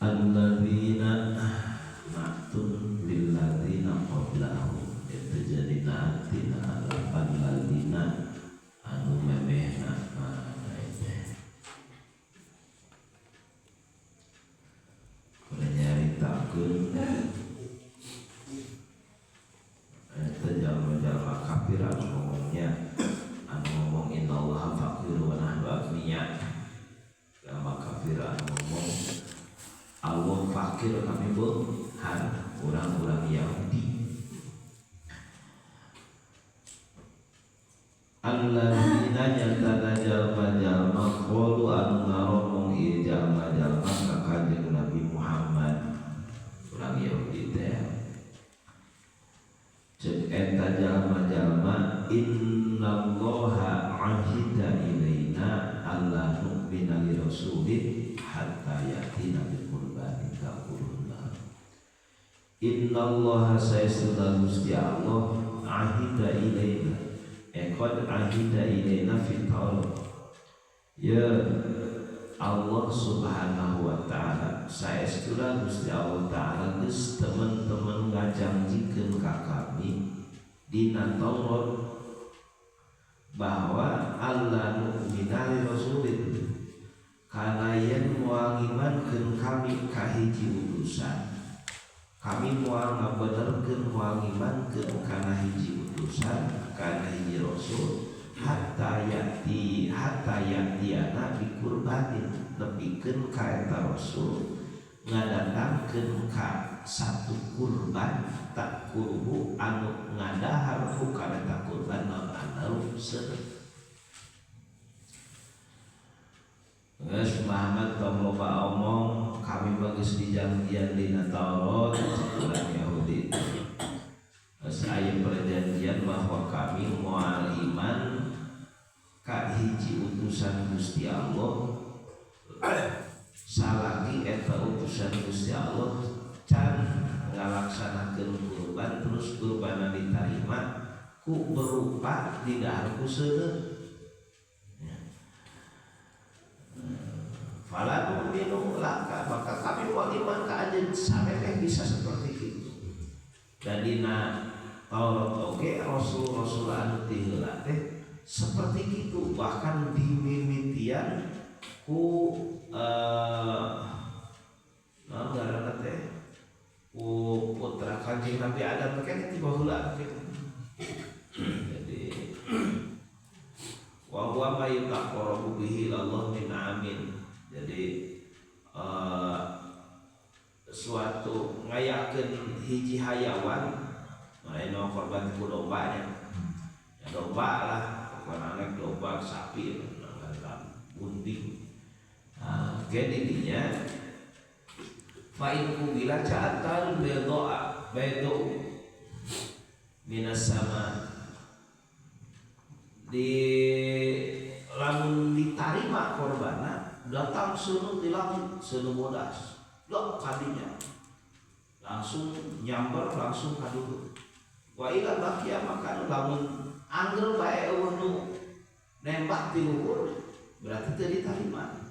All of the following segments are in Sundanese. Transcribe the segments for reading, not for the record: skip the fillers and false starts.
Alladzina na'tun lilladzina qablahum itu jadi na'tina lapan ladzina anu memehna mana itu kudu nyaritakeun eta jalma-jalma kafir anu ngomongnya anu ngomong innallaha faqirun wa nahnu aghniya. Jalma kafir anu ngomong Allah fakir kami beunghar, orang-orang Yahudi. Alladzina nyatana jalma-jalma qalu anu ngaromong ieu jalma-jalma ka Kanjeng Nabi Muhammad urang Yahudi teh. Ceuk eta jalma-jalma innallaha ahida ilaina alla nu'mina li rasulin hatta yatina bi qurbanin ta'kuluna. Innallaha saestuna Gusti Allah ahida ilaina qad ahida ilaina fi Taurat. Ya Allah Subhanahu wa taala saestuna Gusti Allah taala geus teman-teman ngajanjikeun ka kami dina Taurat bahwa alla nu'mina li rasulin kana yen moal ngimankeun kami ka hiji utusan, kami moal ngabenerkeun moal ngimankeun kana hiji utusan kana hiji rasul hatta yati hatta yatiana bikurbanin nepikeun ka eta rasul ngadatangkeun ka satu kurban takuluhu anu ngadahar ku kana eta kurban naon anaru seuneu. Geus Muhammad tong loba omong kami mah geus dijanjian dina Taurat urang Yahudi. Geus aya perjanjian bahwa kami moal iman ka hiji utusan Gusti Allah salagi eta utusan Gusti Allah can ngalaksanakeun kurban terus kurbanna ditarima ku berupa didahar ku seuneu. Fala nu'minu laka maka kami moal iman ka anjeun samemeh bisa seperti itu. Dan dina Taurat oge rasul-rasul anu ti heula teh seperti itu bahkan dimimitian ku naon ngaranna teh ku putra Kanjeng Nabi Adam teh kan ti baheula gitu. Jadi wa huwa ma yutaqarrabu bihi ilallah min amin. Jadi suatu ngayakeun hiji hayawan lain korban ku domba nya. Ya domba lah, pokona nek domba sapi bunting. Nah, ge didinya fa in kubila ca'atan bedoa bedo minas sama di lamun ditarima korbana datang seuneu di langit seuneu bodas lok kadinya langsung nyamber langsung kaduhur wa ila bakia maka lamun angger bae eueuh nu nembak ti luhur berarti teu ditarima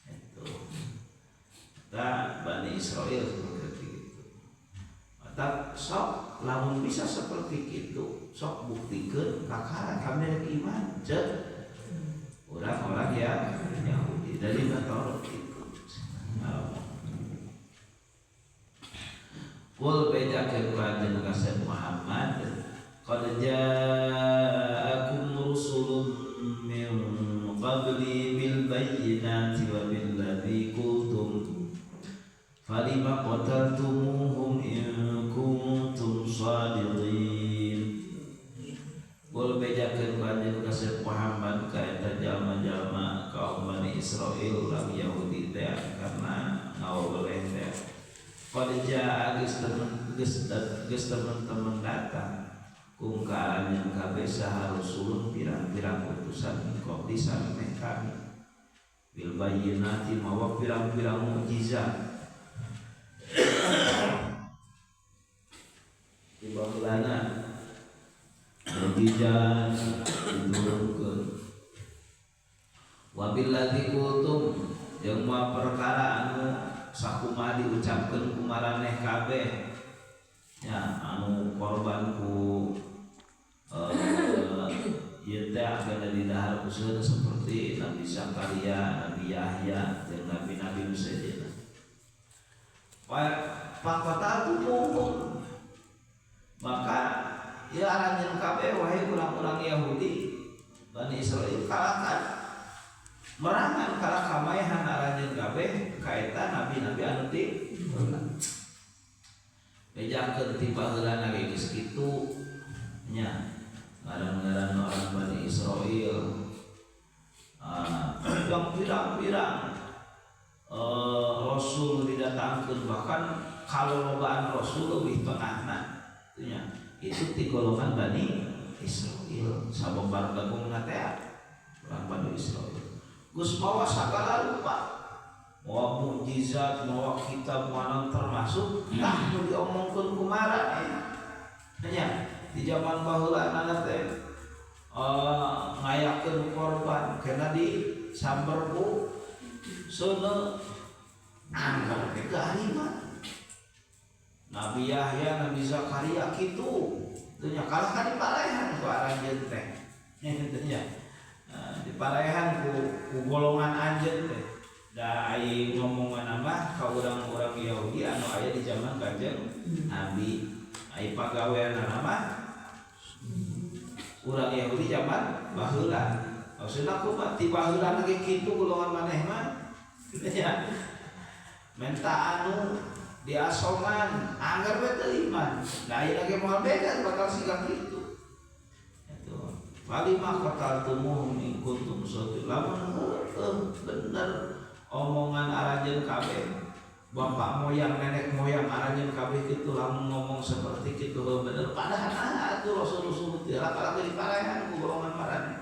itu da Bani Israil seperti itu. Maka sok lamun bisa seperti itu sok buktikeun kakara kami rek iman ceuk orang-orang yang Yahudi dari Taurat itu. Qul bejakeun ka anjeun kasep Muhammad qad ja'akum rusulun min qabli bil bayyinati wa billadzi qultum falima qataltumuhum in kuntum shadiqin. Qul bejakeun ka anjeun kasep Muhammad ka eta jalma-jalma kaum Bani Israil urang Yahudi teh karena ngaweleh teh. Qad jaa geus teman-teman datang kum ka anjeun kabeh saha rusulun pirang-pirang utusan min qabli samemeh kami bil bayyinati mawa pirang-pirang mukjizat di baheulana mukjizat diturunkeun wa billadzi qultum jeung ma perkara anu sakumaha diucapkeun ku maraneh kabeh nya anu korban ku ieu teh agana didahar ku seuneu seperti Nabi Zakaria, Nabi Yahya jeung nabi-nabi nu sejenna. Faqataltumuhum maka ya aranjeun kabeh wahai urang-urang Yahudi Bani Israil kalakan merangan kalah kamaehan aranjeun kabeh kaeta nabi-nabi anu ti bejakeun ti baheulana ge geus kitu nya ngaran-ngaran orang Bani Israil yang pirang-pirang rasul didatangkeun bahkan kalau lobaan rasul leuwih tengahna nya itu ti golongan Bani Israil sababar bagongna teh urang Bani Israil geus mawa sagala rupa mawa mukjizat mawa kitab mawa termasuk tah nu diomongkeun ku maraneh nya di zaman baheula teh ngayakeun korban kena di samber ku seuneu anggar teh gariman Nabi Yahya, Nabi Zakaria kitu teu nya kalah ka diparaehan ku aranjeun teh teu nya diparaehan ku golongan anjeun teh da ai ngomongan mah ka urang-urang Yahudi anu aya di zaman Kanjeng Nabi ai pagaweanna mah urang Yahudi zaman baheula maksudna kumaha ti baheula ge kitu golongan maneh mah nya menta anu diasongan anggar we teu iman da ayeuna ge moal beda bakal siga kitu eta falima qataltumuhum in kuntum shadiqin lamun heueuh bener omongan aranjeun kabeh bapak moyang nenek moyang aranjeun kabeh kitu lamun ngomong seperti kitu bener padahal atuh rasul-rasul teh rata-rata diparaehan ku golongan maraneh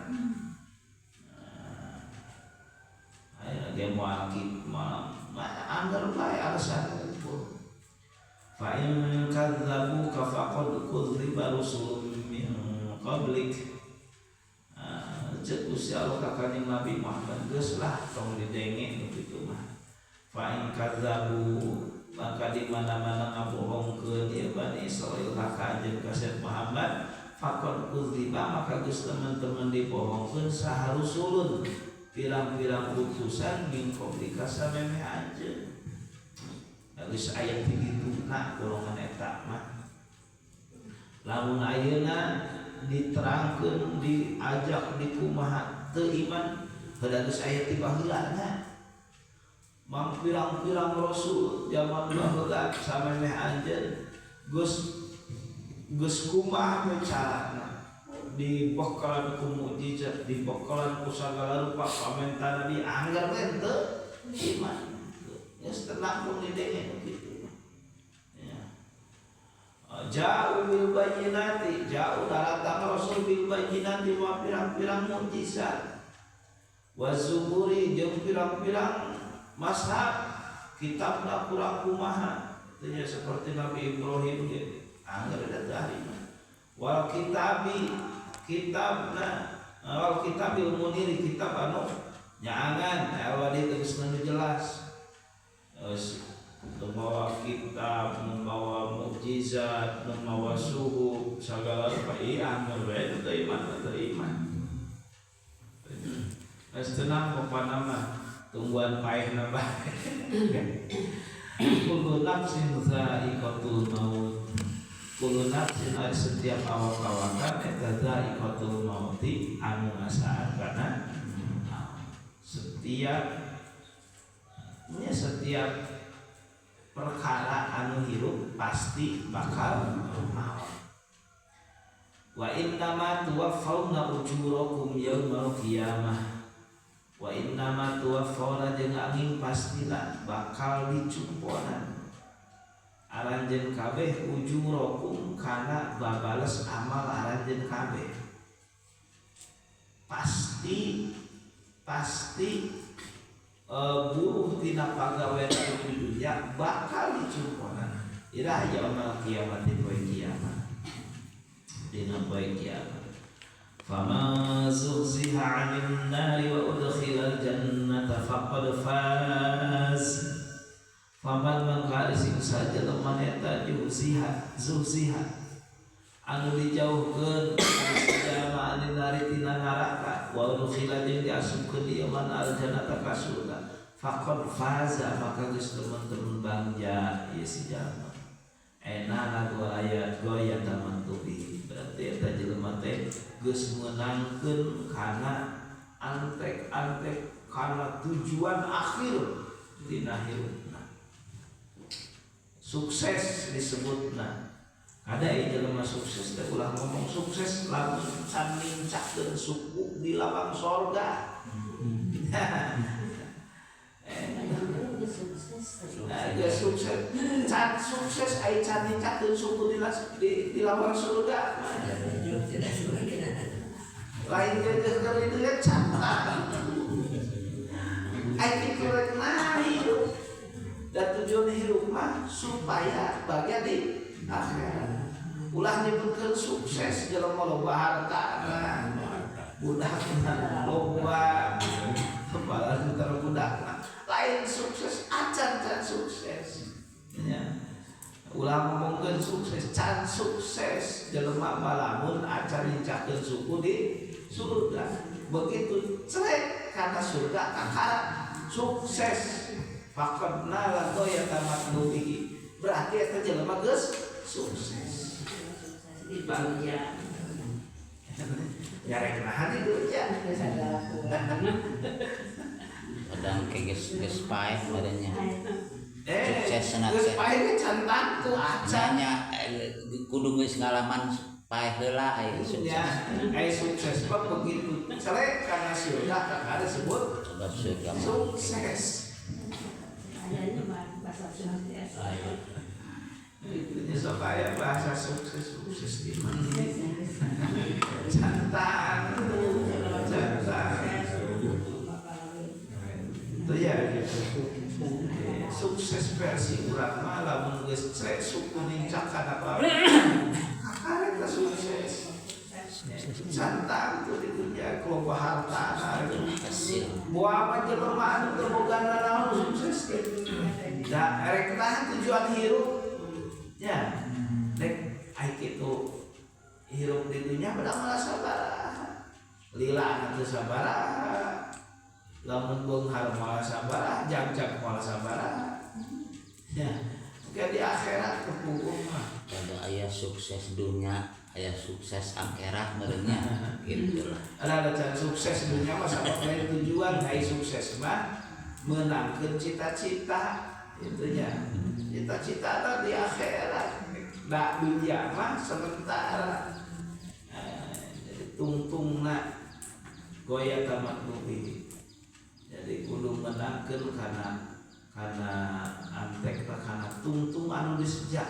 ayeuna ge moal kitu mah anggar bae alasan ngumpul fa in kadzabuka faqad kudziba rusulun min qablik ceuk Gusti Allah ka Kanjeng Nabi Muhammad geus lah tong didenge nu kitu mah fa in kadzabu maka di mana-mana ngabohongkeun ieu Bani Israil ka Kanjeng Kasep Muhammad faqad kudziba maka geus teman-teman dibohongkeun saha rusulun pirang-pirang utusan min qablika samemeh anjeun geus aya ti dituna golongan eta mah lamun ayeuna diterangkeun diajak dikumaha teu iman heuda geus aya ti baheulana mang pirang-pirang rasul zaman baheula samemeh anjeun geus geus kumaha we carana dibekalan ku mukjizat dibekalan ku sagala rupa pamentana di anggar we teu iman geus tenang pun didenge kitu ya ja'u bil bayyinati ja'u daratang rasul bil bayyinati wa pirang-pirang mukjizat wa zuburi jeung pirang-pirang mashab kitabna kurang kumaha tanya seperti Nabi Ibrahim ge anggar da teu wal kitabi kitabna wal kitabil muniri kitab anu nyaangan awali geus nu jelas membawa kitab, membawa mukjizat, membawa suhu segala rupa ieu anggar bae teu iman teu iman. Geus tenang pokona mah tungguan paehna bae. Kullu nafsin dha'iqatul maut. Kullu nafsin ari setiap awak-awakan eta dha'iqatul mauti anu ngasaan kana setiap nya setiap perkara anu hirup pasti bakal maut. Wa innama tuwaffawna ujurakum yaumal qiyamah. Wa innama tuwaffawna jeung angin pastilah bakal dicumponan aranjeun kabeh ujurakum kana babales amal aranjeun kabeh. Pasti pasti buruh tina pagawean di dunia bakal dicumponan ira yaumul kiamat di poe kiamat dina poe kiamat fama zuhziha 'anil nari wa udkhilal jannata faqad faz. Faman mangka sing saja lemah eta juziha zuziha anu dijauhkeun jalma anu nari tina neraka wa udkhila jeung diasupkeun ieu man aljannata ka surga faqad faza maka geus temen-temen bangja ieu si jalma enana goya goya tamantubi berarti eta jelema teh geus meunangkeun kana antek-antek kana tujuan akhir dina hirupna. Sukses disebutna. Ada jelema sukses teh ulah ngomong sukses lamun can nincakkeun suku di lawang sorga. Nah, geus sukses, can sukses ai can nincakkeun suku di lawang surga. Lain geus keur dieu can. Ai kitu rek nah hirup. Dan tujuan hirup mah supaya bahagia di akhirat. Ulah nyebutkeun sukses jelema loba hartana, budakna loba, kepala putar budakna. Lain sukses acan can sukses. Ya. Ulah ngomongkeun sukses can sukses jelema mah lamun acan nincakkeun suku di surga. Begitu cerek kana surga kakara sukses. Faqad nala ghayata matlubihi. Berarti eta jelema geus sukses. Bahagia. Nyarek nahan di dunya. Kadang kayak geus paeh badannya. Sukses cenah Geus teh. paeh ge can tangtu acan. Nya kudu geus ngalaman paeh heula aya sukses. Ya, sukses mah begitu cerek kana surga kakara disebut Sebab surga mah. sukses. Itu sok aya bahasa sukses sukses di mana? Cantan, cantan. Itu ya. Sukses versi urang mah lamun geus cerek suku nincak kana kakara eta sukses. Cantan tuh di dunia kelompok harta Hasil. buah mah jelema anu teu boga nanaon sukses teh. Da erek tah tujuan hirup nya. Rek ai kitu hirup di dunia pada malah sabaraha. Lila teu sabaraha. Lamun beunghar moal sabaraha, jang-jang moal sabaraha. Ya, ke di akhirat kepungkur mah. Kada aya sukses dunia, aya sukses akhirat meureunnya gitu lah. Ada can sukses dunia mah sabab lain tujuan ai sukses mah menangkeun cita-cita itunya. Cita-cita teh di akhirat. Da dunia mah sementara. Nah, jadi tungtungna goya tamatlubi. Jadi kudu menangkeun kana antek kana tungtung anu disejak.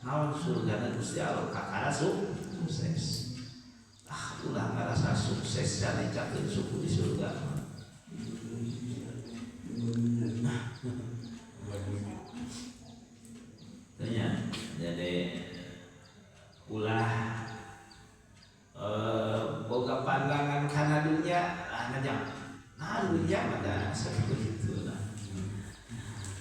Naon surgana Gusti Allah kakara sukses. Ah, ulah ngarasa sukses jane cakeun suku di surga. Tanya, jadi ulah boga pandangan kana dunia, ah ngajang. Nah, dunia mah da seperti itu lah.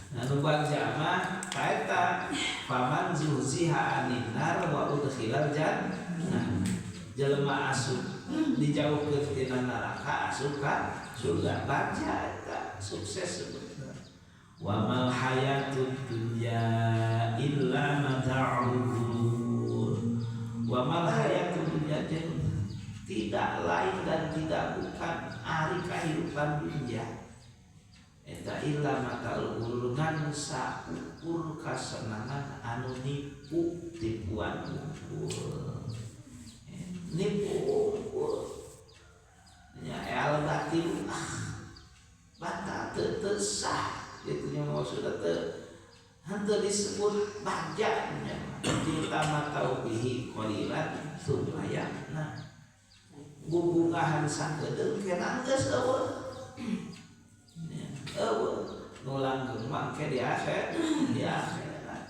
Nah, nu bagja mah kaeta faman zuhziha anin nar wa udkhilal jannah. Jelema asup dijauhkeun tina neraka asup ka surga. Bagja eta sukses sebetulna. Wa mal hayatud dunya illa mata'ul ghurur. Wa mal hayatud dunya jeung tidak lain dan tidak bukan ari kahirupan dunia. Eta illa mata'ul ghurur ngan saukur kasenangan anu nipu tipuan ukur. Nipu ukur. Nya el batil ah batal teu sah kitu nya maksudna teu henteu disebut bagja nya. Cinta matau bihi qalilan sumayana. Bubungahan sakedeung kena geus eueuh. Eueuh nu langgeng mah ke di akhir, di akhirat.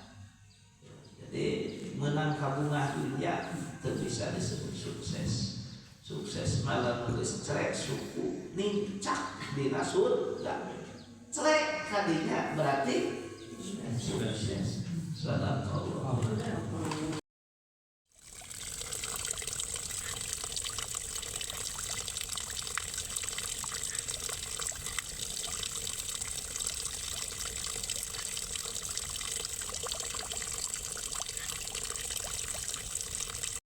Jadi menang kabungah dunia teu bisa disebut sukses. Sukses malah geus cerek suku nincak dina surga. Cerek kadinya berarti Sukses. Sadaqallah.